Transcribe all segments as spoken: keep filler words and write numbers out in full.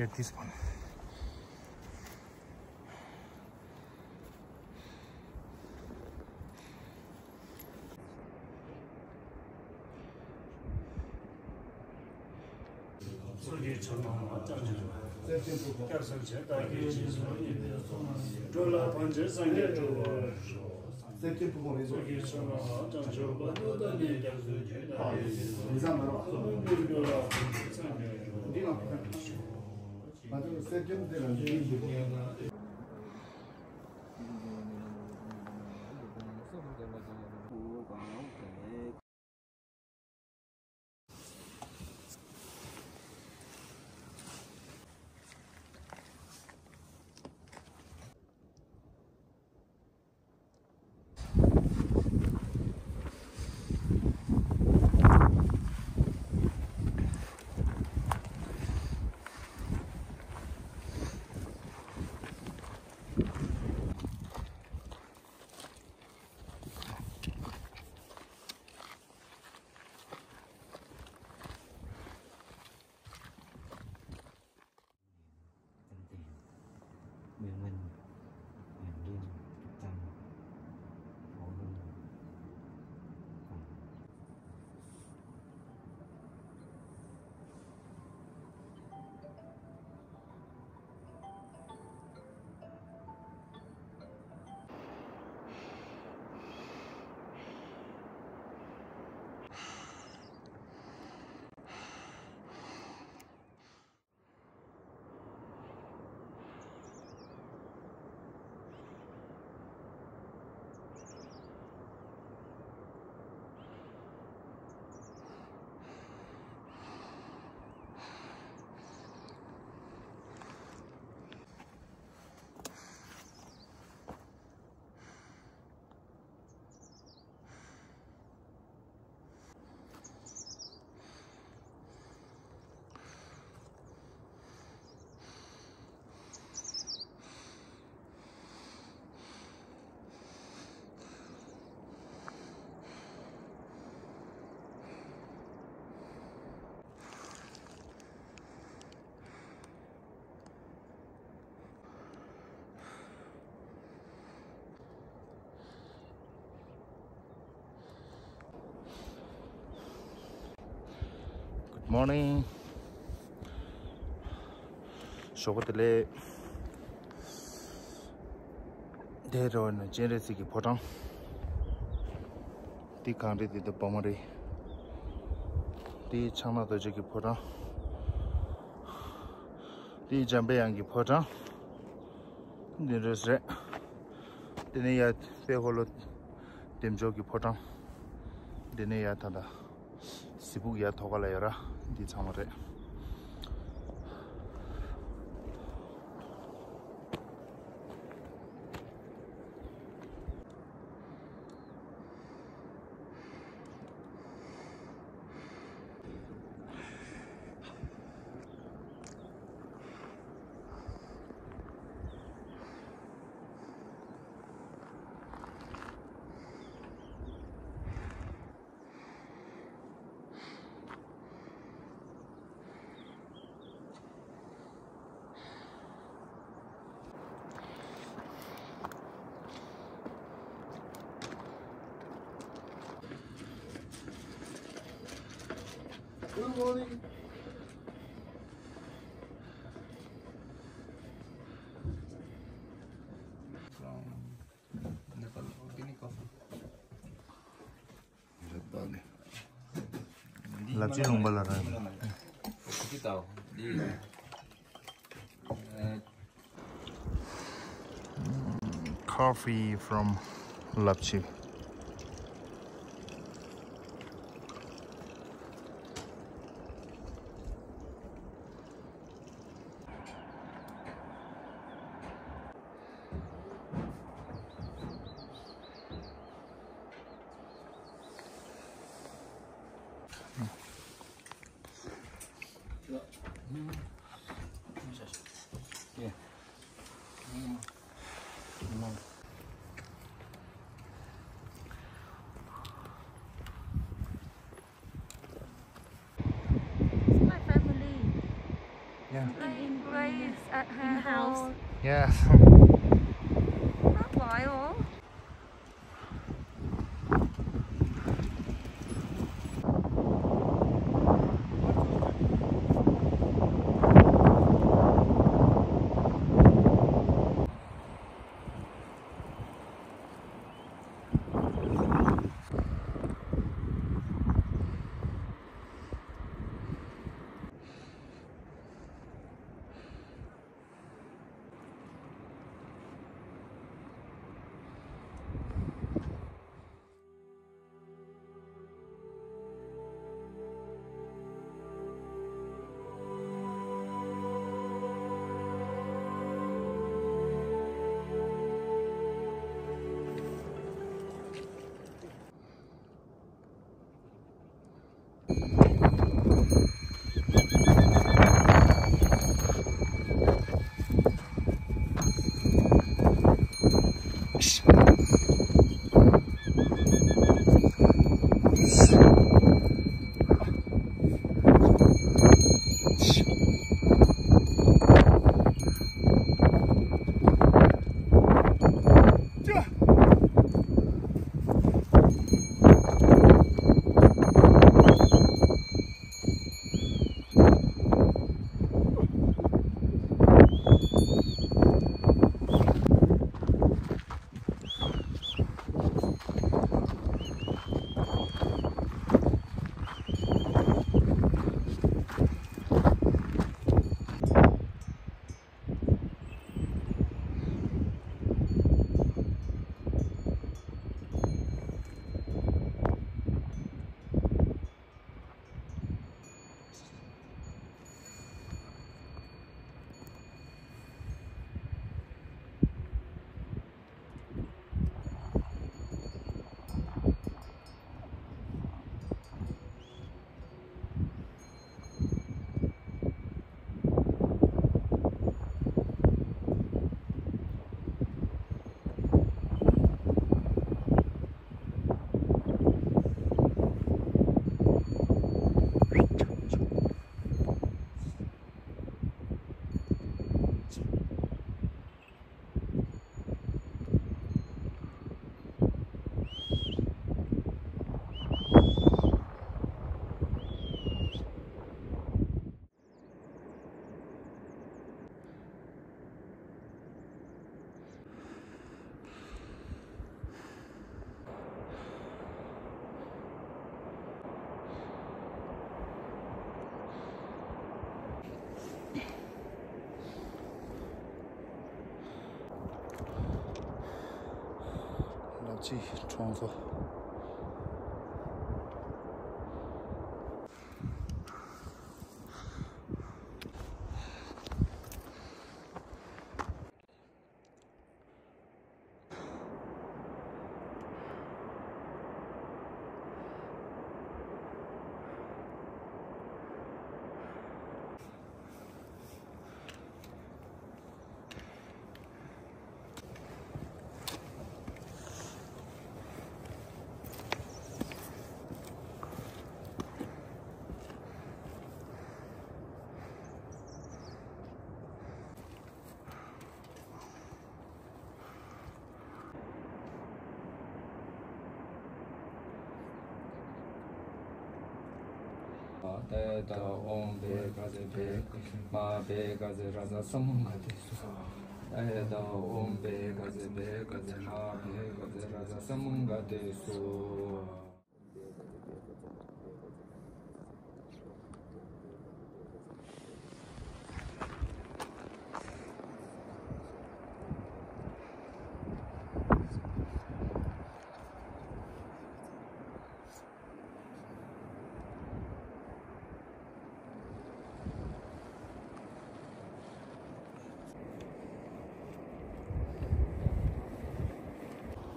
Here, this one. Good morning. ཞོགས་པ་བདེ་ལེགས། དེ་རེད་བ་ན་སྤྱན་རས་གཟིགས་ཀྱི་ཕོ་བྲང་། འདི་གངས་རི་འདི་དང་བ་མ་རི། འདི་ཕྱག་ན་རྡོ་རྗེ་གི་ཕོ་བྲང་། འདི་འཇམ་པའི་དབྱངས་ཀྱི་ཕོ་བྲང་། འདི་འདྲ་རེད། འདི་ནས་ཡར་དཔལ་འཁོར་ལོ་བདེ་མཆོག་གི་ཕོ་བྲང་། འདི་ནས་ཡར་ད་ལྟ་གཟི་སྦུག་ཡར་ཐོག་ཁ་ལ་ཡོད་ར། འདི་ཚང་མ་རེད། Good morning. From Nepal, organic coffee. ལབ་ཅི་ལུང་པ་ལ་ར། འདི་ལྟ་བུ། འདི། ཨ། Coffee from ལབ་ཅི། Like, raise at her house. Yes. Not wild. ལབ་ཅིག་གྲོང་ཚོ། ཏེ་ད་ཨོཾ་བྷེ་ག་ཛེ་བྷེ་མ་བྷེ་ག་ཛེ་ར་ཛ་ས་མུ་ག་དེ་སོ། ཏེ་ད་ཨོཾ་བྷེ་ག་ཛེ་བྷེ་ག་ཛེ་མ་བྷེ་ག་ཛེ་ར་ཛ་ས་མུ་ག་དེ་སོ།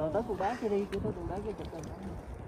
ད་ལྟ་གུ་པ་ཁྱེར་ཡི་གེ་ད་དུང་ད་གེ་ད་ད།